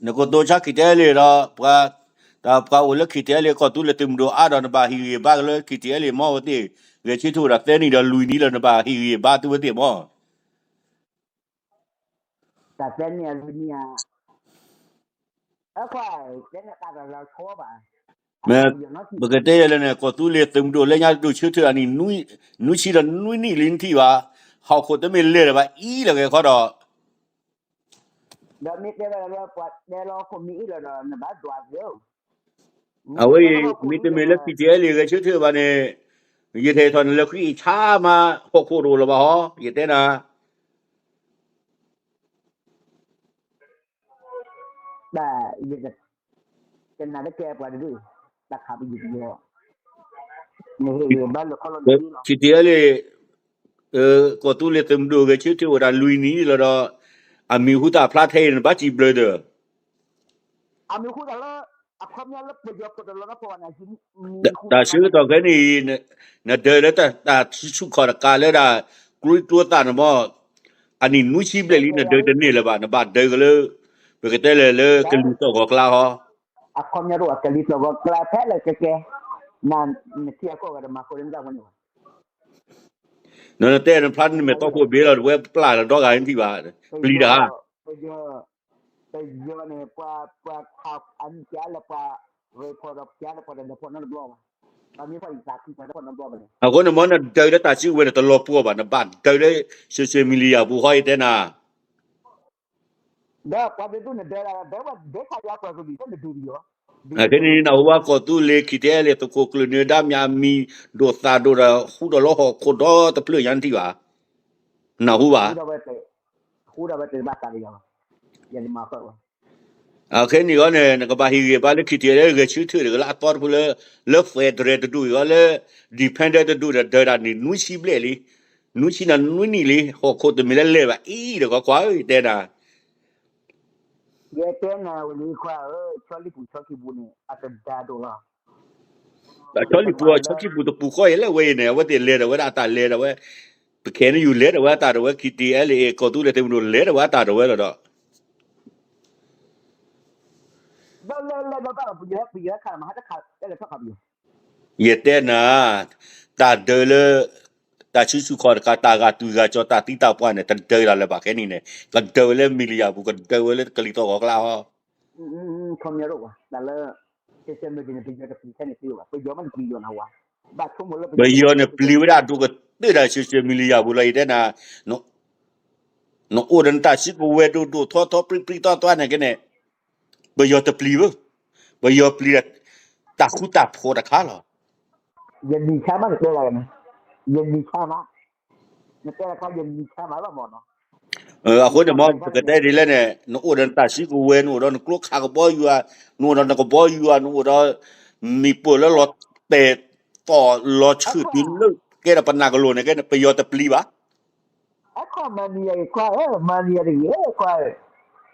နကတိၤဆါ KTLA ဒီး ပှၤအိၣ်လၢ KTLA ကီၢ်သူလ့ၤသုးမုၢ်ဒိၣ်အါဒီး နဘၣ်ဟ့ၣ်ဂံၢ်ဘါက့ၤလၢ KTLA မ့ၢ်ဝဲသ့ၣ် ဂဲၤဆၢထၢၣ်ဝဲဒၣ်သၢနံၣ်ဒီးလွံၢ်နံၣ်လၢ နဘၣ်ဟ့ၣ်ဂံၢ်ဘါသုဝဲသ့ၣ်မ့ၢ် တၢ်သၢနံၣ်အလွံၢ်နံၣ်ဧါ, အခွါ, တဲနတၢ်တလီၤဆီဘၣ်, မ့ၢ်ပကတဲယဲလၢန့ၣ် ကီၢ်သူလ့ၤသုးမုၢ်ဒိၣ်လၢညါတဒိၣ်ဆၢထၢၣ်အနံၣ် နွံဆံဒီးနွံနံၣ်လံနထံၣ်ဘၣ်, ဟီၣ်ခိၣ်တမ့ၢ်လဲၤဒီးဘၣ်အံၤလၢဂဲၤခီဒီး ဒီးမ့ၢ်တဲဝဲဒၣ်လၢပှၤတဲလီၤဟီၣ်ခိၣ်မ့ၢ်အ့ၣ်လီၤဒီး နဘၣ်ဒွးက့ၤ, အဝဲအံၤ မ့တမ့ၢ်လၢ KTLA ဂဲၤဆၢထၢၣ်ဘၣ်န့ၣ် ယထဲထီၣ်န့ၣ်လၢဃံအံၤဆါမး ဟီၣ်ခိၣ်တအိၣ်လၢၤဘၣ်ဟီ ယတဲနၤ တၢ်, တနၤတကဲပှၤတဒူၣ်, တၢ်ခးပယီၤ, နဟ့ၣ်ဂံၢ်ဘါလၢခီလီၤနသံလီၤ. KTLA ကီၢ်သူလ့ၤသုးမုၢ်ဒိၣ်ဂဲၤဆၢထၢၣ်ဝဲဒၣ်လွံၢ်နံၣ်လီၤဒီး အမံၤဟူသၣ်ဖျါထဲအံၤန့ၣ် နဘၣ်စံးဘျုးဒီး အမံၤဟူသၣ်လၢ အခီပညီလၢပယီၤပတလီၤနါဖိန့ၣ်, တၢ်ဆၢကတီၢ်ခဲန့ၣ်အံၤ နဒၢးလၢတၢ်ဆူၣ်ခီၣ်တကးလၢဒၣ် ကျိကျိသၣ်န့ၣ်မ့ၢ် အနံၣ်နွံဆံဘျဲၣ်လံ နဒၢးတန့ၢ်လၢၤဘၣ် နဘၣ်ဒၢးက့ၤလၢ ပကတဲလၢ လၢကလံၤသီၣ်ဂီၤကျါဟီ, အခီပညီတအိၣ် ကလံၤသီၣ်ဂီၤကျါဖဲလဲၣ်ကကဲ, နထံအကီၢ်ဂၤတမၤဃိလၢနတၢ်မနုၤဘၣ် နတဲနဖျါနမဲာ်တီခိၣ်ဘ့လီၤ တဝဲပျၢ်လီၤဒီဂၤနထံၣ်ဘၣ်, ပျံၤတဟါ ပယီၤန့ၣ် ပှၤ ပှၤခးအမံၤကလၢပှၤ ရ့ဖီၣ်ဒီးကလၢပှၤတဒၢးဖီၣ်နီတဘျီဘၣ်, ပမ့ၢ်ဖီၣ်ယသးခုပှၤတဖီၣ်နီတဘျီဘၣ်န့ၣ်, အဃိန့ၣ်မ့ၢ်နဒၢးလၢတၢ်စုကဝဲၤန့ၣ် တလီၤပှီၢ်ဘၣ် နဘၣ်ဒၢးလၢ social media ပူၤဃီယတဲနၤ ဒီးပှၤတဒူၣ်နဒၢးဒၣ် ဒၢးဝဲဒၢးခးယၤပှၤကလုာ် တၢ်နဒုးပယီၤ, အခဲန့ၣ် နဟူဘၣ်ကီၢ်သူလ့ၤ KTLA သုးခိၣ်ကျၢၢ်နၢၤဒါမၠးအမံၤ ဒိၣ်သၣ်ဒိၣ်ဒီး ဟူဒီးလီၤဟီၣ်ခိၣ်ဒီတဖျၢၣ်ညါနထံၣ်ဘၣ်, နဟူဘၣ် ဟူဒီးဝဲတဘၣ်သးဒီးယၤဘၣ်, ယမၤဃၢဘၣ် အခဲန့ၣ်အဂီၢ်န့ၣ် နကဘၣ်ဟ့ၣ်ဂံၢ်ဘါလၢ KTLA ဂဲၤဆၢထၢၣ်တဂ့ၤလၢအသီတဖုလၢ လၢ federal တဒူၣ်အံၤအဂီၢ်လၢ dependent တဒူၣ်ဒီး ဒၢးဒၣ်န့ၣ် နွံဆံဘျဲၣ်လံ, နွံဆံန့ၣ်နွံနံၣ်လံ ဟီၣ်ခိၣ်တမ့ၢ်လၢလဲၤဘၣ်အံၤဒီး ကွၢ်ကွၢ်ဧၢ ယတဲနၤ ယတဲနၤဝဲလံခွါဧၢ, ဆီလံပူၤဆီခံပူၤန့ၣ် အတဒါဒိၣ်လီၤ, ဆီလံပူၤဆီခံပူၤတပူၤဃီအံၤလၢဝဲအံၤန့ၣ် အဝဲသ့ၣ်လဲၤဒၣ်ဝဲဒၣ်အတၢ်လဲၤဒၣ်ဝဲ, ပခဲန့ၣ်ယူၤလဲၤဒၣ်ဝဲအတၢ်ဒၣ်ဝဲ KTLA ကီၢ်သူလ့ၤသုးမုၢ်ဒိၣ်လဲၤဒၣ်ဝဲအတၢ်ဒၣ်ဝဲလီၤဒီး ဘၣ်လၢလၢဘၣ်ဘၣ်ပယီၤ ပယီၤခးမး ဟဲတခး အဲၣ်ဒိးထီၣ်ခးပယီၤ, ယတဲနၤ, တၢ်ဒၢးလၢ တၢ်ဆူၣ်ဆူၣ်ခီၣ်တကး တၢ်ဂာ်တုၤဂာ်ကၠီ တၢ်သံတၢ်ပှၢ်န့ၣ် တဒၢးဒၣ်လၢၤဘၣ်ခဲန့ၣ်န့ၣ် ကဒၢးဝဲလၢ media ပူၤ ကဒၢးဝဲလၢကလံၤသီၣ်ဂီၤကျါဟီ ခီပညီတအိၣ်ဘၣ် တၢ်လၢ social media န့ၣ် ပယီၤတပျံၤထဲန့ၣ်သ့ဘၣ် ပယီၤမ့ၢ်တပျံၤယိာ်နၤဝါ, ဘၣ်ဆိကမိၣ်လၢ ပယီၤန့ၣ်ပျံၤဝဲဒၣ်ဒိၣ်ကတၢၢ်ဒၣ် social media ပူၤလီၤ ယတဲနၤ, နအိၣ်ဒီးနတၢ်စုကဝဲၤဒိၣ်ဒိၣ်ထီထီ ပြံပြံသီသီန့ၣ်ကဲန့ၣ်, ပယီၤတပျံၤဘၣ်, ပယီၤပျံၤဒီး တၢ်ဃူတၢ်ဖိးတခါလီၤ. ယနံၤဆါမး နတဲလီၤန့ၣ်, ယနံၤဆါမး, နတဲတခါ ယနံၤဆါမးလီၤမ့ၢ်နီၤ. အဃိန့ၣ်မ့ၢ် ပကတဲဒ်လဲၣ်န့ၣ် နအိၣ်ဒီးနတၢ်စုကဝဲၤ နအိၣ်ဒီးနကျိခးကဘီယူၤ, နအိၣ်ဒီးနကဘီယူၤ, နအိၣ်ဒီး မ့ၣ်ပိၢ်လၢလီၤတဲာ်သီၣ်လီၤဆူၣ်တုၤလၢကဲဒီးပနၢ်ကလိၤန့ၣ်ကဲန့ၣ် ပယီၤတပျံၤဘၣ်. အခီမၤနံၤယၤခွါဧၢ, မၤနံၤယၤတဂ့ၤခွါဧၢ,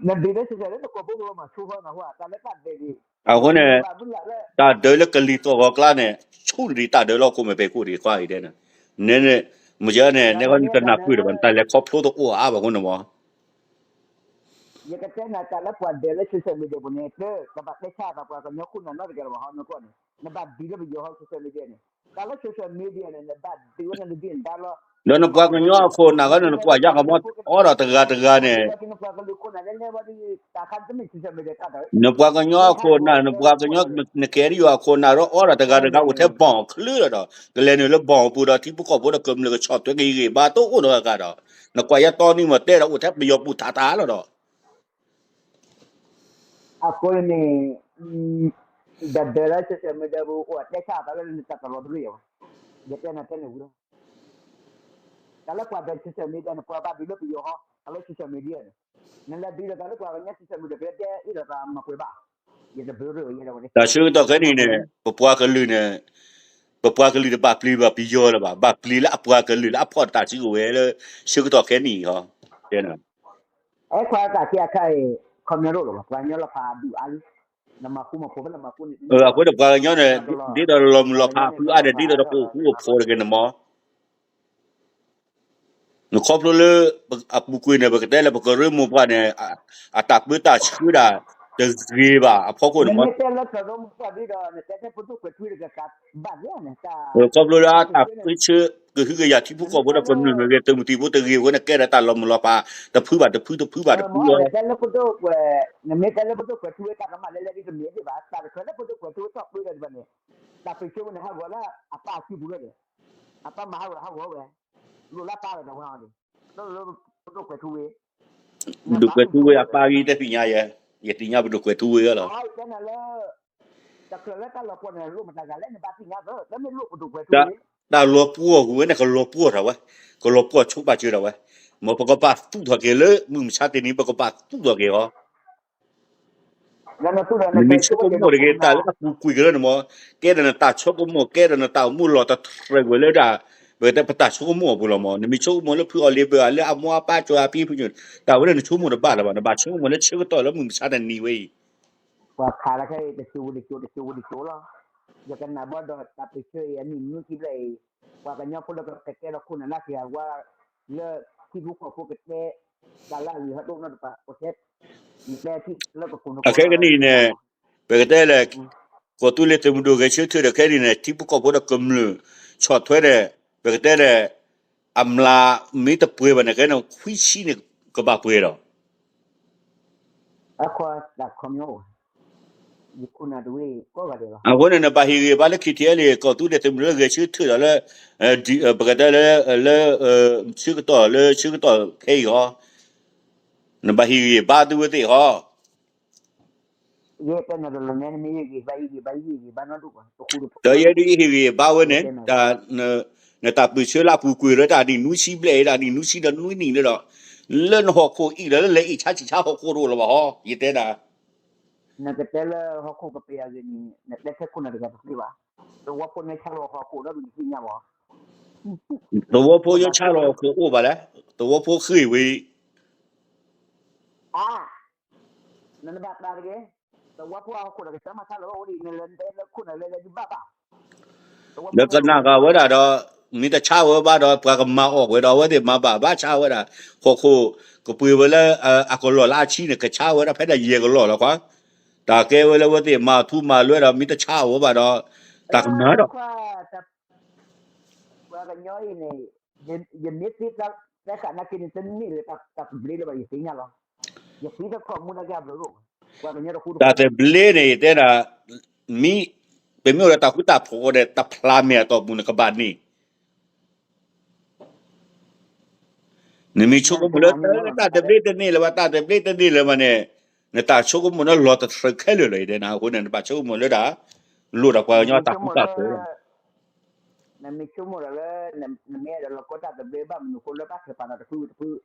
နဒုးလၢစံးစဲးလၢနကိာ်ဘိကလီၤမၤဆူၣ်ဃီနဟူဧါ တၢ်လၢတၢ်ဒဲးဒံး အဃိန့ၣ် တၢ်ဒၢးလၢကလံၤသီၣ်ဂီၤကျါန့ၣ် ဆူၣ်ဒံးတၢ်ဒၢးလၢဟီၣ်ခိၣ်မဲာ်ဖံးခိၣ်ဒံးခွါအံၤဒဲးန့ၣ်, န့ၣ်န့ၣ် မ့ၢ်ကန့ၣ် နဲဃီနတနၢ်ပၢၢ်ဒံးဘၣ် နတၢ်လဲၤခီဖျိတအိၣ်အါဘၣ်အဃိန့ၣ်မ့ၢ် ယကတဲနၤတၢ်လၢပှၤဒၢးလၢ social media ပူၤန့ၣ် တကဘၣ်တဲဆါအသးပှၤကညီခိၣ်နၢ်နီတဂၤလၢၤဘၣ်ဟီ နကွၢ်န့ၣ် နဘၣ်ဒုးလၢပယီၤဟီ social media န့ၣ် တၢ်လၢ social media န့ၣ် နဘၣ်ဒုးဝဲနဒုးနဒါလီၤ ဒီးနပှၤကညီအခိၣ်နၢ်ဂီၢ်န့ၣ် နကွၢ်ယါကမီၤ အိးထီၣ်တဂၤတဂၤန့ၣ် နပှၤကလုာ်ခိၣ်နၢ်န့ၣ် တၢ်ခါတမ့ၢ် social media တၢ်တၢ် နပှၤကညီအခိၣ်နၢ် နပှၤကညီ နကဲဒ်ယိာ်အခိၣ်နၢ်ဒီး အိးထီၣ်တဂၤတဂၤအိၣ်ထဲဘီၣ်ချၢလီၤဒီး ကလဲၤနုာ်လၢဘီၣ်ပူၤဒီး ထံဖိကီၢ်ဖိဒီးကမျၢၢ်ကဆီၣ်ထွဲက့ၤဂံၢ်ဘါတအိၣ်ဒီးအဂၤဒီး နကွၢ်ယါတီနံၤမ့ၢ်တဲဒီးအိၣ်ထဲပယီၤပူၤထးထးလီၤဒီး အဃိန့ၣ် ဒီးဒၢးလၢ social media ပူၤ အိၣ်တဲဆါအသးလၢနတၢ်တလီၤတရံးအီၤဘၣ်. ယတဲနၤတဲန့ၣ်ဝံၤလီၤ. တၢ်လၢပှၤဒၢး social media န့ၣ် ပှၤဘၣ်ဒုးလၢပယီၤဟီ တၢ်လၢ social media န့ၣ် နလဲၤဒုးဒီးတၢ်လၢပှၤကညီ social media ပတဲအ့ၣ်ဒီးတၢ်မၤပှဲၤဘၣ်. ယတဘျုးရၢၣ်ဝဲယဲဒၣ်ဝဲန့ၣ် တၢ်ဆၢကတီၢ်ခဲနံၣ်န့ၣ် ပပှၤကလုာ်န့ၣ် ပပှၤကလုာ်တဘၣ်ပျံၤဘၣ်ပယီၤလၢၤဘၣ် ဘၣ်ပျံၤလၢအပှၤကလုာ်လၢအဖီၣ်တၢ်စုကဝဲၤလၢ ဆၢကတီၢ်ခဲနံၣ်အံၤဟီ တဲနၤ အဲခွါတၢ်ခံအခါအံၤ ခီပညီတအိၣ်လၢၤဘၣ် ပှၤကညီလီၤဖးဒူၣ်အါလံ နမၤဃူမၤဖိးဖဲလဲၣ်မၤဃူန့ၣ် အဃိန့ၣ်ပှၤကညီန့ၣ် ဒ်သိးလီၤမုၢ်လီၤဖးအဖုအါန့ၣ် ဒ်သိးတကအိၣ်ဃူအိၣ်ဖိးတဂ့ၤန့ၣ်မး ခီဖျိလၢ အပူၤကွံာ်န့ၣ် ပကတဲလၢပကရၢမိၢ်ပှၢ်န့ၣ် အတၢ်ပၢတၢ်ဆှၢဒၣ် တဂ့ၤဘၣ်အဖီခိၣ်န့ၣ်မ့ၢ် ခီဖျိလၢအတၢ်ပၢဆှၢ ကဟုကယာ်ထံဖိကီၢ်ဖိဒီးကမျၢၢ်မ့ၢ်ဂ့ၤ သုးမုၢ်သံၣ်ဘိတဂ့ၤအဃိန့ၣ် ကဲဒီးတၢ်လီၤမုၢ်လီၤဖး တဖုဘၣ်တဖု တဖုဘၣ်တဖုအီၤ နမ့ၢ်တဲလၢပဒိၣ်ကွဲးထူဝ့တၢ်ကမၣ်လဲၤလဲၤဒ်တမ့ၢ်ဒံးဘၣ် တၢ်တချုးလၢပဒိၣ်ကွဲးထူဝ့ထီၣ်ပၢဒီးတဘၣ်န့ၣ် တၢ်ပၢဆှၢဝဲန့ၣ် ဟးဂီၤလၢအပၢ်စုပူၤလီၤဒီး အပၢ်မၤဟးဂီၤဟးဂီၤဝဲ လိၣ်လၢပၢ်ဝဲဒီးဝဲအီၤန့ၣ် လၢပဒိၣ်ကွဲးထူဝ့ ပဒိၣ်ကွဲးထူဝ့အပၢ်ဂံၢ်တသ့ၣ်ညါယဲ ယသ့ၣ်ညါပဒိၣ်ကွဲးထူဝ့လီၤ တချုးလၢတၢ်လီၤပှီၢ်န့ၣ် လိၣ်မတၤဂၤလဲၣ်န့ၣ် ဘၣ်သ့ၣ်ညါသၢ လၢမ့ၢ်လိၣ်ပဒိၣ်ကွဲးထူဝ့ တၢ်လီၤပှီၢ်ဝဲန့ၣ် ကလီၤပှီၢ်ထီၣ်ဝဲ ကလီၤပှီၢ်ဆိပာ်စၢၤထီၣ်ဝဲ မ်ပကပာ်သူၣ်ထီၣ်က့ၤလၢမုၢ်မဆါတနံၤ ပကပာ်သူၣ်ထီၣ်က့ၤအီၤ နမ့ၢ်ဆိကမိၣ်တဂ့ၤ တၢ်လၢအပူၤကွံာ်ကရၢန့ၣ်မ့ၢ် ကဲဒီးနတၢ်ဆိကမိၣ် ကဲဒီးနတၢ်အိၣ်မူလီၤတတြဲၤကွံာ်လၢဒၣ် ပကတဲပတၢ်ဆိကမိၣ်အပူၤလီၤမ့ၢ် နမ့ၢ်ဆိကမိၣ်လၢဖုအီၤလ့ဘၢအလၢအမိၢ်အပၢ်ကၠီအဖံဖု တၢ်ဝဲန့ၣ်နဆိကမိၣ်တဘၣ်လၢၤဘၣ် နဘၣ်ဆိကမိၣ်လၢဆၢကတီၢ်လၢမုၢ်မဆါတနံၤဝဲအံၤ ပှၤခးလၢခဲအံၤ တစိၤဝံၤတစိၤ တစိၤဝံၤတစိၤလီၤ. ယကနၣ်ဘၣ်ဒီးတၢ်ပၢဆှၢအံၤ အနံၣ်နွံဆံဘျဲၣ်အံၤ ပှၤကညီဖိလၢကကဲထီၣ်ခိၣ်နၢ်လၢက့ၤအဝဲ လၢထံဖိကီၢ်ဖိကတဲ တၢ်လၢအဂ့ၤဟီၣ်ဒိၣ်နီတပၤ ကတဲ နတဲထံလၢကခိၣ်နူာ် အခဲကနံၣ်အံၤန့ၣ် ပကတဲလဲၣ် ကီၢ်သူလ့ၤသုးမုၢ်ဒိၣ်ဂဲၤဆၢထၢၣ်ဒီးခဲအံၤန့ၣ် ထံဖိကီၢ်ဖိဒီးကမျၢၢ် ဆီၣ်ထွဲဒီး ပကတဲလဲၣ် အမျးမ့ၢ်တပှဲၤဘၣ်န့ၣ် ကဲန့ၣ်ခွံဆံန့ၣ် ကဘၣ်ပှဲၤဒီး အဃိန့ၣ် နဘၣ်ဟ့ၣ်ဂံၢ်ဘါလၢ ခံထံအဲလ့ၣ် ကီၢ်သူလ့ၤသုးမုၢ်ဒိၣ်လၢဂဲၤဆၢထၢၣ်ဒီးလၢ ပကတဲလၢ လၢ ဆၢကတီၢ်လၢဆၢကတီၢ်ခဲအံၤဟီ နဘၣ်ဟ့ၣ်ဂံၢ်ဘါသုဝဲသ့ၣ်ဟီ ဒီးယဲဒ်ယဟ့ၣ်ဂံၢ်ဘါဝဲန့ၣ် နတၢ်ပၢၢ်ဆၢလၢအပူၤကွံာ်လၢတၢ်နံၣ်နွံဆံဘျဲၣ်အံၤ တၢ်နံၣ်နွံဆံဒီးနွံနံၣ်လၢဒီး လၢနဟီၣ်ခိၣ်အံၤဒီးလၢလဲၤအံၣ်ဆါဆံးဆါဟီၣ်ခိၣ်တအိၣ်လၢၤဘၣ်ဟီ ယတဲဒၣ် နကတဲလၢဟီၣ်ခိၣ်ကပ့ၤအဂ့ၢ်န့ၣ် နတဲထဲခိၣ်နၢ်တဂၤတသ့ဘၣ်. သဝီဖိန့ၣ်ဆါလီၤဟီၣ်ခိၣ်ဒီးနသ့ၣ်ညါဘၣ်. သဝီဖိယဆါလီၤဟီၣ်ခိၣ်အိၣ်ဘၣ်လဲၣ်. သဝီဖိဃ့ၢ်ဝံၤ အါ နနဘၣ်တၢ်တဂ့ၤ. သဝီဖိအဟီၣ်ခိၣ်ဒီးကစၢ်မၤဆါလီၤဝဲအိၣ်ဒံး နလဲၤတဲလၢခိၣ်နၢ်လဲၤလဲၤဒုးဘၣ်ဘၣ်. ဒီးကနၣ်ဃာ်ဝဲဒၣ်ဒီး မ့ၢ်တဆါဝဲဘၣ်ဒီး ပှၤကမၤအီၣ်ဝဲဒီးအဝဲသ့ၣ်မၤဘၣ် ဘၣ်ဆါဝဲဒၣ် ဟီၣ်ခိၣ်ကပှ့ၤဝဲလၢ အကလီၢ်လၢအဆံန့ၣ် ကဆါဝဲဒၣ်ဖဲဒၣ်ယဲၢ်ကလီၢ်လီၤကွၢ်. တၢ်ကဲဝဲလၢအဝဲသ့ၣ်မၤထူမၤလွဲဒီး မ့ၢ်တဆါဝဲဘၣ်ဒီး တၢ်ကမၤဒီး ပှၤကညီအံၤန့ၣ် ယမ့ၢ်သ့တၢ်ဃာ်နာ်က့န့ၣ် တန့ၢ်လၢတၢ်သဘျ့လၢၤဘၣ် ယသ့ၣ်ညါလီၤ. ယသံတခီၣ်မူဒါက့ၤအဘျုးဒိၣ် ပှၤကညီတဃူတဖိး တၢ်သဘျ့န့ၣ် ယတဲဒၣ် မ့ၢ် ပမ့ၢ်အိၣ်ဒီးတၢ်ဃူတၢ်ဖိးဒီး တဖျါမဲာ်အတီၢ်ပူၤန့ၣ် ကဘၣ်န့ၢ် နမ့ၢ်ဆိကမိၣ်လၢ တၢ်သဘျ့တန့ၢ်လၢၤဘၣ် တၢ်သဘျ့တန့ၢ်လၢၤဘၣ်န့ၣ် နတၢ်ဆိကမိၣ်န့ၣ်လီၤတသြၢခဲလၢာ်လီၤ ယတဲနၤ အဃိန့ၣ် နဘၣ်ဆိကမိၣ်လၢဒၣ် လိၣ်ဒီးပှၤကညီတၢ်ဃူတၢ်ဖိးလီၤ. နမ့ၢ်ဆိကမိၣ်ဒီးလၢ နမ့ၢ်အဲၣ်ဒိးလီၤကီတၢ်သဘျ့ဘၣ်မနုၤအဃိလၢဘၣ်ထုးဖးဒီးတဖုတ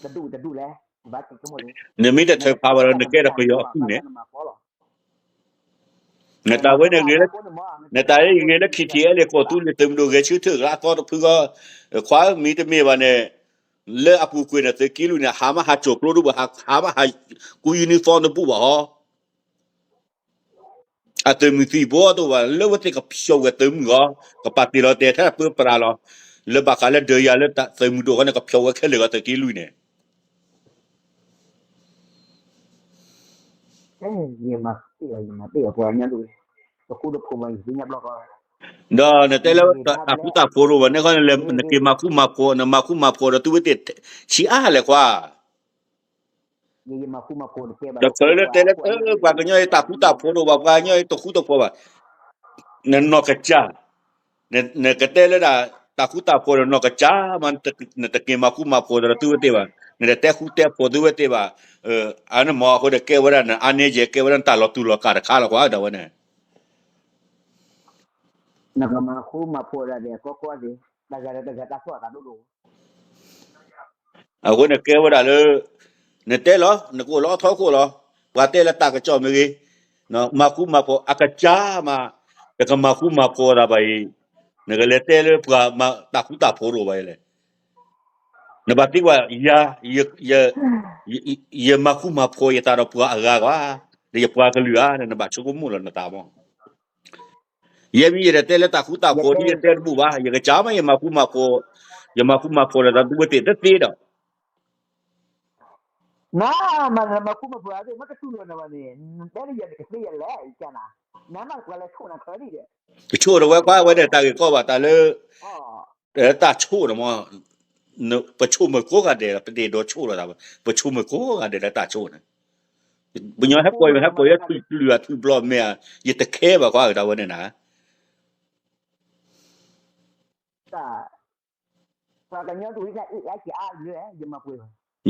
ဖု တဒူၣ်တဒူၣ်လဲၣ် နဘၣ်ဆိကမိၣ်န့ၣ် နမ့ၢ်တထုးဖးဘၣ်ဒီး နကဲဒီးပယီၤအကုၢ်န့ၣ် နတၢ်ဝဲန့ၣ်ဂ့ၤလၢ နတၢ်အံၤဂ့ၤလၢ ခံထံအဲလ့ၣ် ကီၢ်သူလ့ၤသုးမုၢ်ဒိၣ်ဂဲၤဆၢထၢၣ်အသီတဖုဂီၢ် ခွါဧၢ မ့တမ့ၢ်ဘၣ်န့ၣ် လၢအပူၤကွံာ်န့ၣ် သုးက့လွံၢ်န့ၣ် ဟးမ့ၢ်ဟးကၠီၣ်ကျိတဘူၣ် ဟးမ့ၢ်ဟးကူ uniform တဘူၣ်ဘၣ်ဟီ အသုးမုၢ်သံၣ်ဘိတအိၣ်ဘၣ် လၢဝဲသ့ၣ်ကဖျိးဝဲသုးမုၢ်ဂီၢ် ကပာ်တ့ၢ်လီၤတဲာ်ထဲပၢပြးလီၤ လၢဘၣ်ဃးလၢဒၢးယၤလၢသုးမုၢ်ဒိၣ်အဃိန့ၣ် ကဖျိးဝဲခဲလၢာ်ဂီၢ် သုးက့လွံၢ်န့ၣ် ဒီးနတဲလၢတၢ်ဃူတၢ်ဖိးတအိၣ်ဘၣ်န့ၣ် နက့ၤမၤဃူမၤဖိး နမၤဃူမၤဖိးဒီးသုဝဲသ့ၣ်ဆံးအါလဲၣ်ခွါ ဒီးခဲလၢာ်တဲလၢ ပှၤကညီအံၤတၢ်ဃူတၢ်ဖိးတအိၣ်ဘၣ် ပှၤကညီအံၤတဃူတဖိးဘၣ် နနီၢ်ကစၢ် နကတဲလၢဒၣ် တၢ်ဃူတၢ်ဖိးန့ၣ် နီၢ်ကစၢ်မး နတက့ၤမၤဃူမၤဖိးဒီးသုဝဲသ့ၣ်ဘၣ် နတတဲဃူတဲဖိးသုဝဲသ့ၣ်ဘၣ် အန့ၣ်မ့ၢ်အဃိဒီး ကဲဝဲဒၣ်နအါန့ၢ်ယဲ ကဲဝဲဒၣ်နတၢ်လီၤတူာ်လီၤကာ်တခါလီၤကွၢ် ဒ်ဝဲန့ၣ် နကမၤဃူမၤဖိးဒၣ်ဒီး ကီကီၢ်သ့ၣ် တဂၤဒီးတဂၤတၢ်သိၣ်အသးဒိၣ်ဒိၣ် အဃိန့ၣ်ကဲဝဲဒၣ်လၢ နတဲလီၤ နကအိၣ်လၢအထီခိၣ်လီၤ ပှၤတဲလၢတၢ်ကစီၣ်မ့ၢ်ဂ့ၤ မၤဃူမၤဖိးအကစၢ်မး တကမၤဃူမၤဖိးသးဘၣ်အံၤ နကလဲၤတဲလၢပှၤတၢ်ဃူတၢ်ဖိးတအိၣ်ဘၣ်အံၤလဲၣ် နဘၣ်သံကွၢ် ယၤ ယမၤဃူမၤဖိးယသးဒီးပှၤအဂၤကွၢ် ဒီးယပှၤကလုာ်ဧါ နဘၣ်ဆိကမိၣ်လီၤနသးမး ယဲမ့ၢ်ယတတဲလၢတၢ်ဃူတၢ်ဖိးဒ်ယတဲတဘူၣ်ဘၣ် ယကစၢ်မးယမၤဃူမၤဖိး ယမၤဃူမၤဖိးလီၤသးသုဝဲသ့ၣ်တသ့ဒီး နမၤဃူမၤဖိးသးသ့ၣ် မ့ၢ်ကတူၢ်လိာ်နၤဘၣ်န့ၣ် နတဲလၢယၤန့ၣ်ကသ့ယလဲၣ် ယကနၤ, နမၤပှၤလဲၤဆိၣ်နၤခီဒ်ဒီး ကဆိၣ်တဝဲကွၢ်ဝဲဒီးတၢ်ဂ့ၢ်ကီဘၣ်တၢ်လၢ တၢ်ဆိၣ်န့ၣ်မ့ၢ် ပဆိၣ်မုၢ်ကိးဂၤဒဲးလီၤ ပတအဲၣ်ဒိးဆိၣ်လိာ်သးဘၣ် ပဆိၣ်မုၢ်ကိးဂၤဒဲးလၢတၢ်ဆိၣ်န့ၣ် ပညီဟဲကိးယၤ ဟဲကိးယၤထွံၣ်ပျုၢ်အထွံၣ်ဘျီမဲာ်ဧါ ယတခဲဘၣ်ကွၢ်ကတၢ်ဝဲန့ၣ်နၤ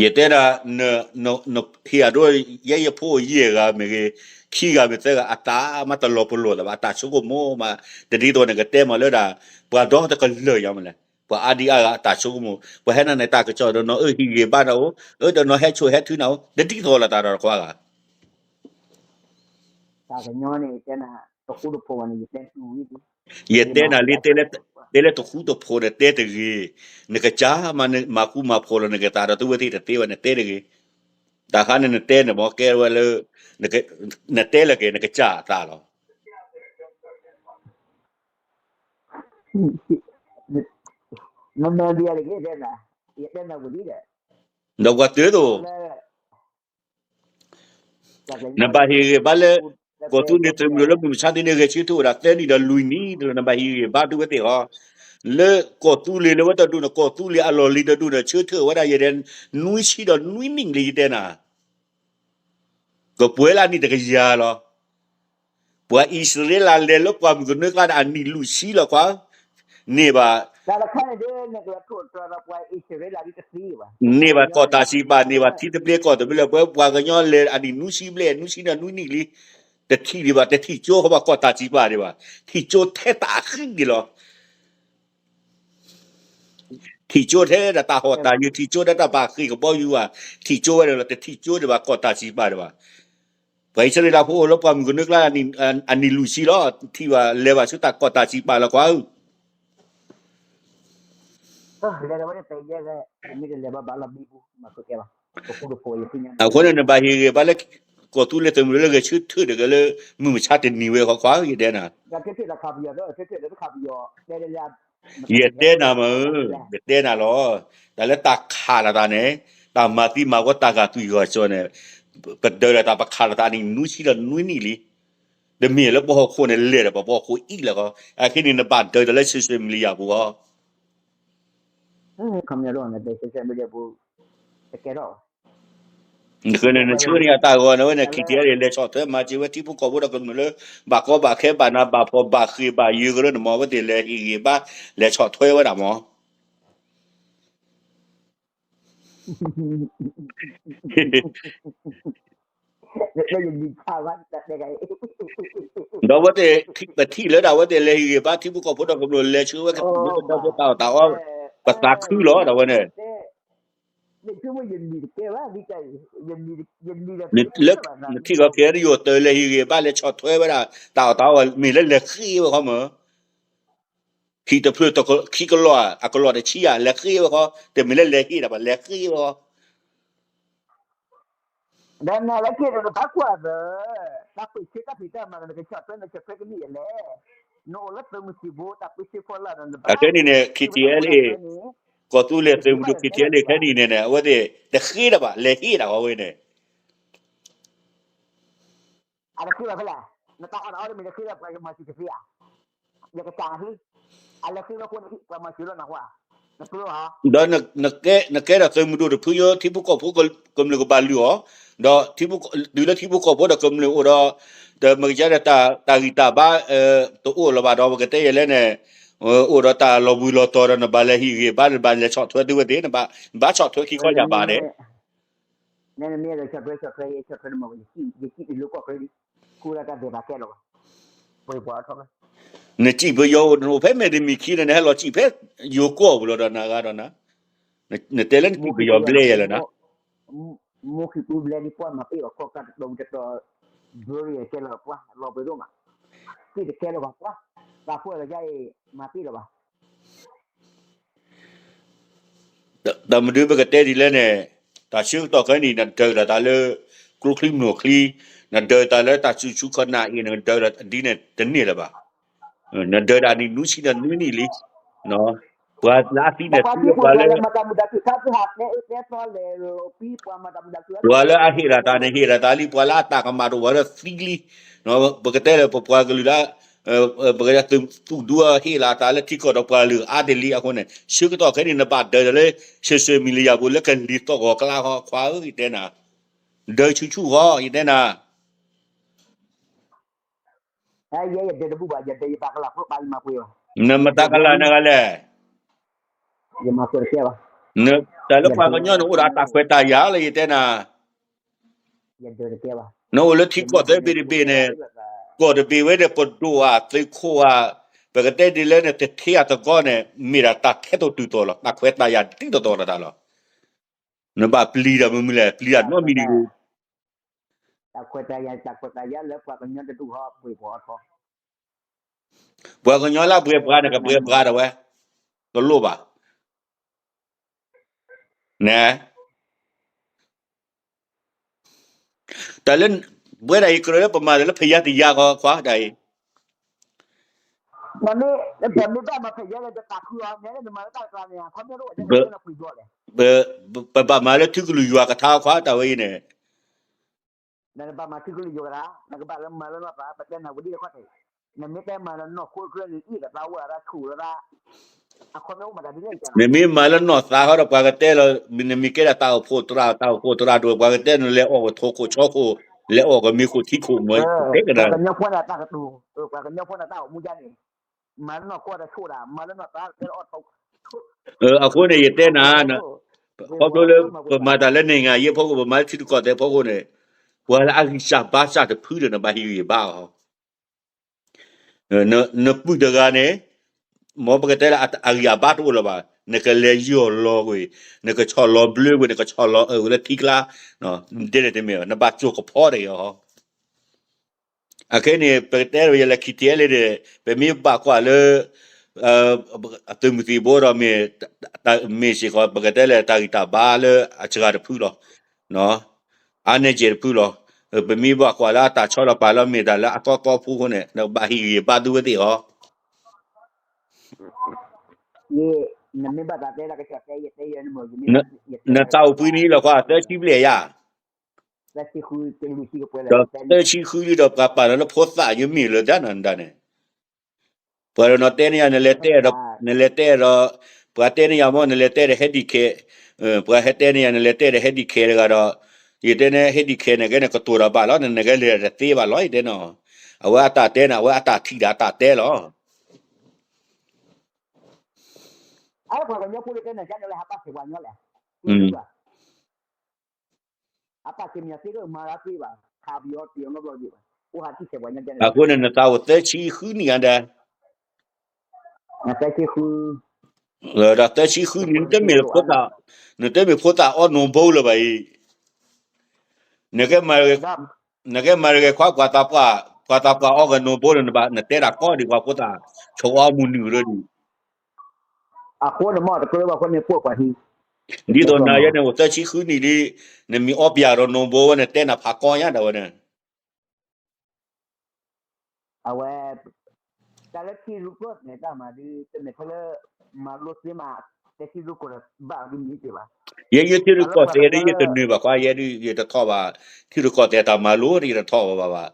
ယတဲဒၣ် နဟ့ၣ်အဒိ ယဲယဖိယဲၢ်ဂၤမ့ၢ်ဂ့ၤ ခံဂၤမ့ၢ်သၢဂၤ အတၢ်မၤတလီၤပလိာ်သးဘၣ် အတၢ်ဆိကမိၣ်မး တဒ်သိးန့ၣ်ကတဲမးလၢဒၣ် ပှၤဒီတကလၢာ်ယါမလဲၣ် ပှၤအါဒံအါဂၤအတၢ်ဆိကမိၣ် ပှၤဟဲနၤန့ၣ် တၢ်ကစီၣ်ဒီးနီၤ အၢ ဟံၣ်ဂ့ၤဘါနၤအိၣ် အၢ တနီၤဟဲဆိၣ်ဟဲထုနၤအိၣ် တဒ်သိးလိာ်သးဒီးတခွါဂၤ တၢ်ကညီန့ၣ် ယတဲနၤ တဃူတဖိးဘၣ်န့ၣ် ယတဲတူၢ်ဝံၤ ယတဲနၤလံ တဲလၢတဃူတဖိးန့ၣ် တဲတဂ့ၤ, နကစၢ်မၤ မၤဃူမၤဖိးလီၤနကသးဒီးသုဝဲသ့ၣ်တသ့ဝဲန့ၣ် တဲတဂ့ၤ, တၢ်ခါန့ၣ်နတဲန့ၣ် မ်ကဲဝဲလၢ နတဲလၢက့ၤ နကစၢ်အသးလီၤ. နမၤဒ်အံၤတက့ၢ် တဲနၤ, ယတဲနၤဝံၤလံဒီး ဒီးပှၤတၢ်သိး နဘၣ်ဟ့ၣ်ဂံၢ်ဘါလၢ ကီၢ်သူလ့ၤသုးမုၢ်ဒိၣ်လၢမုၢ်မဆါတနံၤ ဂဲၤဆၢထၢၣ်ဝဲဒၣ်သၢနံၣ်ဒီးလွံၢ်နံၣ် နဘၣ်ဟ့ၣ်ဂံၢ်ဘါသုဝဲသ့ၣ်ဟီ, လၢကီၢ်သူလ့ၤလၢဝဲတဒူၣ်န့ၣ် ကီၢ်သူလ့ၤအလီၢ်လံၤတဒူၣ်န့ၣ် ဆၢထၢၣ်ဝဲဒၣ်ယဲဒၣ် နွံဆံဒီးနွံနံၣ်လံယတဲနၤ, ကပှဲၤလၢအနံၣ်တကယၤလီၤ. ပှၤအံၣ်စရ့လးလဲၤလၢပှၢ်မုၢ်ကနၢအကျါန့ၣ် အနံၣ်လွံၢ်ဆံလီၤကွၢ်, န့ၢ်ဘၣ် တၢ်တခါန့ၣ်ဒ်န့ၣ်ကလီၤထိၣ်တြီၤဒီးပှၤအံၣ်စရ့လးဒ်တသံဘၣ်, န့ၢ်ဘၣ်ကီၢ်တၢ်စံးပာ် န့ၢ်ဘၣ်ထံသဘျ့ကီၢ်သဘျ့လၢပှၤ ပှၤကညီလဲၤအနံၣ်နွံဆံဘျဲၣ် နွံဆံဒီးနွံနံၣ်လံ, တထံၣ်ဒံးဘၣ် တထံၣ်ကၠိဃီဘၣ်ကီၢ်တၢ်စံးပာ်ဒံးဘၣ်, ထံၣ်ကၠိထဲတၢ်အဃံန့ၣ်လီၤ. ထံၣ်ကၠိထဲဒၣ်တၢ်ဟီၣ်တၢ်ယၢၤ ထံၣ်ကၠိထဲတၢ်ပာ်ဃ့ၢ်ကဘီယူၤဘၣ်, ထံၣ်ကၠိဝဲဒၣ်လီၤ တထံၣ်ကၠိဒံးဘၣ်ကီၢ်တၢ်စံးပာ်ဒံးဘၣ်. ပှၤအံၣ်စရ့လးဖိအိၣ်လၢပှၢ်မုၢ်ကနၢကျါ အနံၣ်လွံၢ်ဆံလီၤ, ထံၣ်ဘၣ်လဲၤဘၣ်ဆူတၢ်ကီၢ်တၢ်စံးပာ်လီၤကွၢ်ဧၢ အဃိန့ၣ်နဘၣ်ဟ့ၣ်ဂံၢ်ဘါလၢ ကီၢ်သူလ့ၤသုးမုၢ်ဒိၣ်လၢဂဲၤဆၢထၢၣ်တဂ့ၤလၢ မုၢ်မဆါတနံၤဝဲဃီခွါဧၢ ယတဲနၤ, ယတဲနၤမးဧၢ, ယတဲနၤလီၤ, တၢ်လၢတၢ်ခးလိာ်သးန့ၣ်, တၢ်မၤသံမၤဝီတၢ်ဂာ်သွံၣ်ဂာ်စီၤန့ၣ်, ပဒၢးလိာ်သးပခးလိာ်သးန့ၣ် နွံဆံဒီးနွံနံၣ်လံ, တမ့ၢ်လၢပဟီၣ်ခိၣ်န့ၣ်လဲၤဒီးပဟီၣ်ခိၣ်အံၣ်လၢၤဃီ, အခဲန့ၣ်နဘၣ်ဒၢးတၢ်လၢ social media ပူၤဃီ နဃၢၤန့ၣ် နဆှၢန့ၢ်အတၢ်ဂီၤန့ၣ်ဝဲန့ၣ် ခံထံၣ်အဲၣ်ဒ်လဲၤဆီၣ်ထွဲမၤစၢၤဝဲထံဖိကီၢ်ဖိဒီးကမျၢၢ်လၢ ဘၣ်ကီဘၣ်ခဲဘၣ်နးဘၣ်ဖှီၣ်ဘၣ်ဃ့ၢ်ဘၣ်ယၢၤကရၢန့ၣ်မ့ၢ် အဝဲသ့ၣ်လဲၤဟ့ၣ်ဂံၢ်ဘါ လဲၤဆီၣ်ထွဲဝဲဒၣ်မ့ၢ် ဒီးအဝဲသ့ၣ် ပထံၣ်လၢဒၣ်အဝဲသ့ၣ်လဲၤဟ့ၣ်ဂံၢ်ဘါထံဖိကီၢ်ဖိဒီးကမျၢၢ်လဲၤဆှၢဝဲကမျၢၢ်တၢ်ဖိတၢ်အီၣ်တၢ်အီ ပသးခုလီၤဒီးအဝဲန့ၣ် လၢနထံၣ်ဂီၤခဲအံၤယိာ်တၢ်လဲၤဟ့ၣ်ဂံၢ်ဘါလဲၤဆီၣ်ထွဲဝဲဒၣ် တၢ်အီၣ်တၢ်အီမ့ၢ်လၢလဲၤဃ့ဝဲဃီမ့ၢ် ဟံၣ်တဖျၢၣ်ခံကလီၢ် အကလီၢ်တဆံဧါ လဲၤဃ့ဝဲဃီ တမ့ၢ်လၢလဲၤဟ့ၣ်တၢ်ဘၣ် လဲၤဃ့ဝဲဃီ ဒီးနၤလၢခံဒီးနဘၣ်ကွၢ်သၢ တၢ်ပၢၢ်ဆၢတၢ်ဖံးတၢ်မၤဒီး နကဆီၣ်ထွဲနဆီၣ်ထွဲကမံၣ်ယလဲၣ်, နအိၣ်လၢသုးမုၢ်သံၣ်ဘိ တၢ်ပၢၢ်ဆၢဖီလာ်ဒီး နဘၣ် အခဲန့ၣ်န့ၣ် ခံထံၣ်အဲၣ်လၢ ကီၢ်သူလ့ၤသုးမုၢ်ဒိၣ် ခံထံၣ်အဲၣ်လၢ ခဲနံၣ်န့ၣ်န့ၣ် အဝဲသ့ၣ် တဃ့တၢ်ဘၣ် လဲၤဟ့ၣ်တၢ်ဃီဝဲန့ၣ် အတဃ့ဘၣ်ဖဲလဲၣ်, နတၢ်အီၣ်တၢ်အီတမ့ၢ်တဃ့ဘၣ် ပှၤမၤစၢၤတသ့ဧါ, ယကစၢ်ဟ့ၣ်, အလဲၤဃ့ဝဲဃိန့ၣ် ပှၤမၤစၢၤလီၤနၢ်ဟူဧါ, နကျိဧါ, ဒီးနကဲဒီးသုးမုၢ်ဒိၣ်တဖုညိ ထံဖိကီၢ်ဖိကမျၢၢ်ကဘၣ်လုၢ်အီၤ, ဒီးတုၤလၢထံဖိကီၢ်ဖိဒီးကမျၢၢ်အိၣ်ဒီး တမ့ၢ်ကစၢ်ဒီးတၢ်ဂံၢ်တၢ်ဘါ တအိၣ်လၢၤဘၣ်ဒီး ပကတဲယဲလဲၣ်န့ၣ် အိၣ်ဒီးတၢ်လီၤဘှံးလီၤတီၤဒီး နဘၣ်လဲၤဟ့ၣ်ဂံၢ်ဘါ နဘၣ်လဲၤဆီၣ်ထွဲသုဝဲသ့ၣ် နဘၣ်ဆီၣ်ထွဲခံခီယၢ်ဘးန့ၣ် နစံးပယီၤအိၣ် နအိၣ်ဖဲမဲာ်တမံၤခံန့ၣ် နဟဲလီၤစံးပယီၤအိၣ်ဖဲမဲာ်တမံၤခံန့ၣ် နဟဲလီၤစံးဖဲယိၤကီၢ်ပူၤလီၤဒီးနဂၤဒီးနၤ, နတဲလၢနစံးပယီၤဘျဲၣ်ယဲလၢၤနၤ မိၢ်ခံပူၤဘျဲၣ်ဒ်ပှၤမၤပ့ၢ်အီၤခီကတတီၤတတီၤ ဘၢယဲကဲလီၤပှၤလီၤပှဲၤဒိၣ်မး, ပ့ၢ်တကဲလၢၤဘၣ်ပှၤ, သးပှၢ်လီၤယါအံၤ မၤပ့ၢ်လၢၤဘၣ် တၢ်မနုၤပကတဲဒ်လဲၣ်န့ၣ်, တၢ်ဆၢကတီၢ်ခဲအံၤ နဒၢးလီၤတၢ်လၢ ကျိချံမျိာ်ချံ, နဒၢးတၢ်လၢတၢ်စူၤဆူၣ်ခီၣ်နၢ်အံၤ နကဒၢးလီၤဒ်န့ၣ်တန့ၢ်လၢၤဘၣ်. နဒၢးဒၣ်နံၣ်နွံဆံဒီးနွံနံၣ်လံ, နီၢ် ပှၤလၢအသံန့ၣ်သံလၢပှၤလၢ ပှၤလၢအဟ့ၣ်လီၤတၢ်န့ၣ် ဟ့ၣ်လီၤတၢ်လံ, ပှၤလၢအတၢ်ကမၣ်တအိၣ်ဝဲဒီးသံလံ, ပကတဲလၢပပှၤကလုာ်လၢ ပကသူၣ်ဒူဟ့ၣ်လီၤတၢ်လၢထံကီၢ်ဒီးပှၤလုာ်အါတ့ၢ်လံအဃိန့ၣ် ဆၢကတီၢ်ခဲအံၤန့ၣ် နဘၣ်ဒၢးလၢ social media ပူၤလၢကလံၤသီၣ်ဂီၤကျါဃီခွါဧၢ ယတဲနၤ, ဒၢးဆူၣ်ဆူၣ်ဃီ ယတဲနၤ နမတၤကလၤနဂၤလဲၣ်, တၢ်လၢပှၤကညီန့ၣ်အိၣ်ဒီးအတၢ်ခွဲးတၢ်ယာ်လၢယတဲနၤ, နအိၣ်လၢထံကီၢ်သၢဘ့ၣ်တဘ့ၣ်န့ၣ်, ကီၢ်တဘ့ၣ်ဝဲန့ၣ် ပဒိၣ်ဧါ သုးခိၣ်ဧါ, ပကတဲဒ်လဲၣ်န့ၣ် တထ့အသကိးန့ၣ် မ့ၢ်ဒၣ်တၢ်ထဲသိးတုၤသိးလီၤ, တၢ်ခွဲးတၢ်ယာ်ဒ်သိးသိးတၢ်လီၤ, နဘၣ်ပျံၤတၢ်မုာ်မုာ်လဲၣ်, ပျံၤတၢ်နီတမံၤတဂ့ၤ တၢ်ခွဲးတၢ်ယာ် တၢ်ခွဲးတၢ်ယာ်လၢပှၤကညီတဒူၣ်ဟီ ပှ့ၤပှၤအီထီ, ပှၤကညီလၢအပှ့ၤပှၤန့ၣ် ကပှ့ၤပှၤဒၣ်ဝဲ, တလိၣ်ဘၣ်, န့ၣ်, တၢ်လၢ, ဝဲဒၣ်အံၤကြၢးလၢပမၤတၢ်လၢဖယါတယါဃီခွါဒၣ်အံၤ ပမ့ၢ်ဘၣ်မၤဖဲယဲလၢတၢ်ဃုအီၤ နဲလၢနမၤလၢတၢ်တကျါန့ၣ် အခီပညီတအိၣ်ဝဲဒၣ်န့ၣ် ပှ့ၤဘီလဲၣ်, ပဘၣ်မၤလၢထံကလုာ်ယွၤကထါခွါတၢ်ဝဲအံၤန့ၣ်, နဘၣ်မၤထံကလုာ်ယွၤကထါ နကဘၣ်လၢမၤလၢနီၢ်သး ပတဲနၤဝံၤဒ်အံၤခီၣ်ထံး, နမ့ၢ်တဲမၤလၢနီၢ်ခိတကျၢၢ်န့ၣ် အံၤတသးဝဲအသးဆူၣ်လၢသး, အခီပညီအိၣ်မးတၢ်ဒ်လဲၣ်, နမ့ၢ်မၤလၢနီၢ်သးဃီဒီး ပှၤကတဲလီၤ, နမ့ၢ်ကဲဒၣ်တၢ်အိၣ်ဖှိၣ်သရၣ် တၢ်အိၣ်ဖှိၣ်သရၣ်ဒိၣ် ပှၤကတဲနၤလဲၤအီၣ်ကထိခိၣ်ဆီခိၣ်, လဲၤအီၣ်ကမ့ၤခိၣ်ထံခိၣ်မ့ၢ်တဲကနၤ ပှၤကညီဖိန့ၣ်တၢ်ကတိၤ, ပှၤကညီဖိန့ၣ်တၢ်အိၣ်မူဒ်န့ၣ်, မၤလၢနီၢ်ခိတဆိၣ်ဒၣ် မၤလၢနီၢ်သးတဲလၢအီၣ်ထိ, အဃိန့ၣ် ယတဲနၤ, ခီဖျိလၢ ပမၤတၢ်လၢနံၣ်ဂၤယဲၢ်ဖီခိၣ် ပမၤလၢထံတကီၢ်သဲးဖီခိၣ်န့ၣ်, ပှၤလၢအဂံၢ်စၢ်ဘါစၢ်တဖုဒီး နဘၣ်ဟ့ၣ်ဂံၢ်ဘါအီၤ နပုၢ်တဂၤန့ၣ်, မ်ပကတဲလၢအဂံၢ်အဘါတအိၣ်လၢၤဘၣ်, နကလဲၤယီၢ်လီၤကွံာ်, နကဆီၣ်လီၤဘျၢကွံာ်, နကဆီၣ်လီၤအၢကွံာ်လၢထံကျါ, ဒ်န့ၣ်တမ့ၢ်ဘၣ်, နဘၣ်စိာ်ကဖီတဂ့ၤအီၤ, အခဲန့ၣ် ပကတဲယဲလၢ ခံထံၣ်လံဒီး ပမ့ၢ်ဘၣ်ကွၢ်လၢ အသုးမုၢ်သံၣ်ဘိဒီး မ့ၢ်စ့ၢ်ကီး ပကတဲလၢတၢ်ဂံၢ်တၢ်ဘါလၢအစှၤတဖုလီၤ. အါန့ၢ်ကဲတဖုလီၤ. ပမ့ၢ်ဘၣ်ကွၢ်လၢအတၢ်ဆီလီၤပာ်လီၤမ့ၢ်တၢ်လၢအသီသီဖိအဃိန့ၣ် နဘၣ်ဟ့ၣ်ဂံၢ်ဘါသုဝဲသ့ၣ်အီၤ နမ့ၢ်ဘၣ်သးတဲလၢကစၢ်တဲ ယတဲယဲန့ၣ်မ့ၢ် နသးအိၣ်ပှဲၤနံၣ်လီၤကွၢ် သၢဆံဘျဲၣ်ယါ, ဒီးသၢဆံဃုနံၣ်ဒီး ပှၤပာ်လီၤလၢဖိသၣ်ယမ့ၢ်လၢဒၣ်နၤဒၣ်န့ၣ်, ပှၤဒီးနီၢ်တဲန့ၢ်ယၤ နလဲၤတဲဒီး, နလဲၤတဲဒီး, ပှၤတဲန့ၢ်ယၤမ့ၢ် နလဲၤတဲဒီး ဟဲဒံးခဲ, ပှၤဟဲတဲန့ၢ်ယၤ နလဲၤတဲဒီး ဟဲဒံးခဲတဂၤဒီး, ယတဲန့ၣ် ဟဲဒံးခဲန့ၣ် ကဲန့ၣ်ကတိၤတၢ်ဘၣ်လီၤ နကလဲၤတသ့ဘၣ်လီၤ ယတဲနီၤ, အဝဲအတၢ်တဲန့ၣ် အဝဲအတၢ်ထံၣ်ဒီးအတၢ်တဲလီၤ. အပှၤကညီဖိလၢတဲနၤကန့ၣ်လၢဟးပၢ်ဆဲးပှၤညီလဲၣ်, အပၢ်ဆဲးမံၤသ့ကမၤရၢ်သ့ဘၣ်, ခးပယီၤတ့ၢ်အီၤနီတဘျီဒံးဘၣ်, အိၣ်ဟးထံၣ်ဆဲးပှၤညီကန့ၣ်, သၢဆံဃုနံၣ်အဒဲ, ဒီးသၢဆံဃုနံၣ် နတမ့ၢ်ဖိသၣ်, နတမ့ၢ်ဖိသၣ်အီနိဘိလၢၤဘၣ်အံၤ နကဲမၤတဂဲၤခွါ ပှၤသးပှၢ်, ပှၤသးပှၢ်အီကနိဘိလၢၤနဘၣ် နတဲတၢ်ကီဒံး ပှၤဖိသၣ်, ဆိအီမုၢ်နုာ်ရၢဒံး, အဃိန့ၣ်မ့ၢ်တကြၢးဘၣ်ဃိန့ၣ် ပိာ်ပှၤဟံၣ်, ဒ်သိးနၤယဲန့ၣ် အိၣ်သၢဆံဃုနံၣ်လံ, နမ့ၢ်အီပယၢ်ဒီးနိဘိဝဲ နတဲနၤဖးကီညါဒၣ်ဝဲန့ၣ် အဝဲ, တၢ်လၢထံရူၢ်ကီၢ်သဲးတၢ်မၤဒ် တမ့ၢ်ထဲလၢ မၤလိသ့မး, တဲထံရူၢ်ကီၢ်သဲးဘၣ်ဒ်မ့ၢ်တ့ၢ်ဘၣ်, ယဲယထံရူၢ်ကီၢ်သဲးဒ် ယတနၢၤဘၣ်ခွါယဲဒ် ယတထီၣ်ဘၣ်, ထံရူၢ်ကီၢ်သဲးတၢ်မၤလိ ယတထီၣ်ဘၣ်ဘၣ်,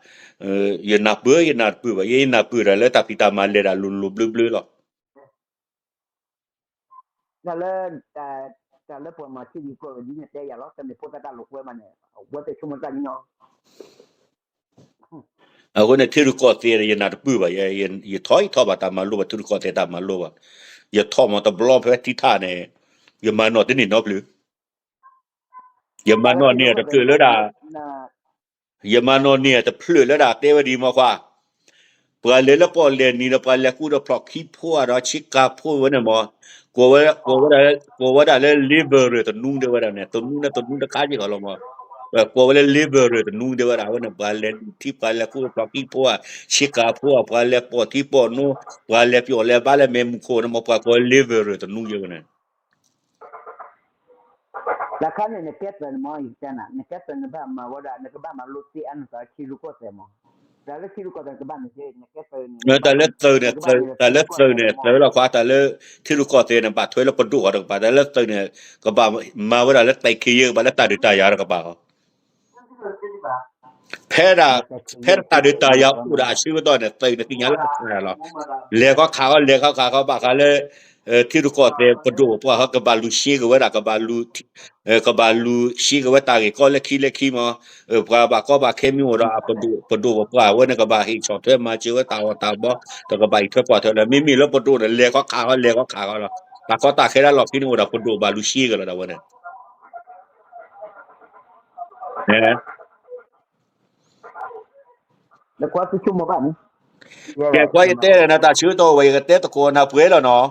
ယနၢ်ပၢၢ် ယနၢ်တပၢၢ်ဘၣ်, ယဲယနၢ်ပၢၢ်တၢ်လၢတၢ်ဖံးတၢ်မၤလဲၤတၢ်လိၤလိၤဘျၢဘျၢလီၤ. တၢ်လၢ, တၢ်လၢပှၤမၤထံရူၢ်ကီၢ်သဲးဒ်န့ၣ်တဲယၤလီၤ, တမ့ၢ်ဖိသၣ်တၢ်လိာ်ကွဲမးန့ၣ်, ဝဲတဆိကမိၣ်တၢ်ညီ, အဃိန့ၣ် ထံရူၢ်ကီၢ်သဲး ယနၢ်တပၢၢ်ဘၣ်, ယထီၣ်ယထီၣ်ဘၣ်တၢ်မၤလိဘၣ် ထံရူၢ်ကီၢ်သဲးတၢ်မၤလိဘၣ်, ယထီၣ်မ့ၢ်တဘျီဖဲထံထၣ်န့ၣ်, ယမၤနီၣ်တန့ၢ်နီတဖျၢၣ် ယမၤနီၣ်န့ၢ်တဖျၢၣ်လၢဒၣ်, ယမၤနီၣ်န့ၢ်တဖျၢၣ်လၢဒၣ်တဲဝဲဒ်မ့ၢ်ခွါ, ပှၤလဲၤလၢပီၣ်လဲၣ်နံၤဒီး ပှၤလဲၤကူဒီးဖျိးခံဖိဧါဒီးဆ့ကၤဖိဝဲန့ၣ်မ့ၢ်, ကိးဝဲဒၣ်, ကိးဝဲဒၣ်လၢ liberal တနူဒဲဝဲဒၣ်န့ၣ် တနူန့ၣ်တနူတခါက့ၤဃီလီၤမ့ၢ်, ကိးဝဲလၢ liberal တနူဒဲဝဲဒၣ်ဝဲန့ၣ် ပှၤလဲၤနံၤထံ ပှၤလဲၤကူဒီးဖျိးခံဖိဧါ, ဆ့ကၤဖိဧါ, ပှၤလဲၤပိာ်ထံပိာ်နိ, ပှၤလဲၤပျီၣ်လဲၤဘါလၢမဲာ်မုၢ်ခိၣ်န့ၣ်မ့ၢ် ပှၤကိး liberal တနူယဲဝဲန့ၣ် တခါန့ၣ် နကဲသးန့ၣ်မ့ၢ် ယတဲနၤ နကဲသးန့ၣ်ဘၣ်မၤဝဲဒၣ် နကဘၣ်မၤလိသ့အါန့ၢ်သးထံရူၢ်ကီၢ်သဲးမ့ၢ်, တၢ်လၢသုးန့ၣ် တၢ်လၢသုးန့ၣ် သုးလီၤခွါ တၢ်လၢထံရူၢ်ကီၢ်သဲးန့ၣ် ဘၣ်ထွဲလၢပဒိၣ်အီၤတကပၤ တၢ်လၢသုးန့ၣ် ကဘၣ်မၤဝဲဒၣ်လၢတၢ်ခံးယဲၢ် ကဘၣ်လၢတၢ်ဒုးတၢ်ယၤတကပၤအီၤ ဖဲဒၣ် ဖဲတၢ်ဒုးတၢ်ယၤအိၣ်ဒၣ်အဆၢကတီၢ်န့ၣ် သုးန့ၣ်သ့ၣ်ညါလၢအစှၤလီၤ. လဲၤခီခးခီ လဲၤခီခးခီ ဘၣ်ဃးလၢ ထံရူၢ်ကီၢ်သဲးပဒိၣ်ပပှၢ်ဟီ ကဘၣ်လူၤရှဲက့ၤဝဲဒၣ် ကဘၣ်လူၤရှဲက့ၤဝဲတၢ်ဂ့ၢ်ကီလၢခံလၢခံမး, ပှၤဘၣ်ကီဘၣ်ခဲမ့ၢ်အိၣ်ဒီး ပဒိၣ်ပပှၢ်ဝဲန့ၣ် ကဘၣ်ဟ့ၣ်ဆီၣ်ထွဲမၤစၢၤဝဲတၢ်အီၣ်တၢ်ဘီ, တကဘၣ်အံးထွဲကွၢ်ထွဲလၢၤ. မ့မ့ၢ်လၢပဒိၣ်န့ၣ် လဲၤခီခးခီ လဲၤခီခးခီလီၤ. တၢ်ကီတၢ်ခဲဒၣ်လီၢ်ခံန့ၣ်အိၣ်ဒီး ပဒိၣ်ဘၣ်လူၤရှဲက့ၤလီၤဒၣ်ဝဲန့ၣ် ကဲ ကွၢ်ယတဲဒီးနတၢ်ဆၢကတီၢ်ဝဲ ယကတဲသကိးနၤပှဲၤလီၤနီၤ.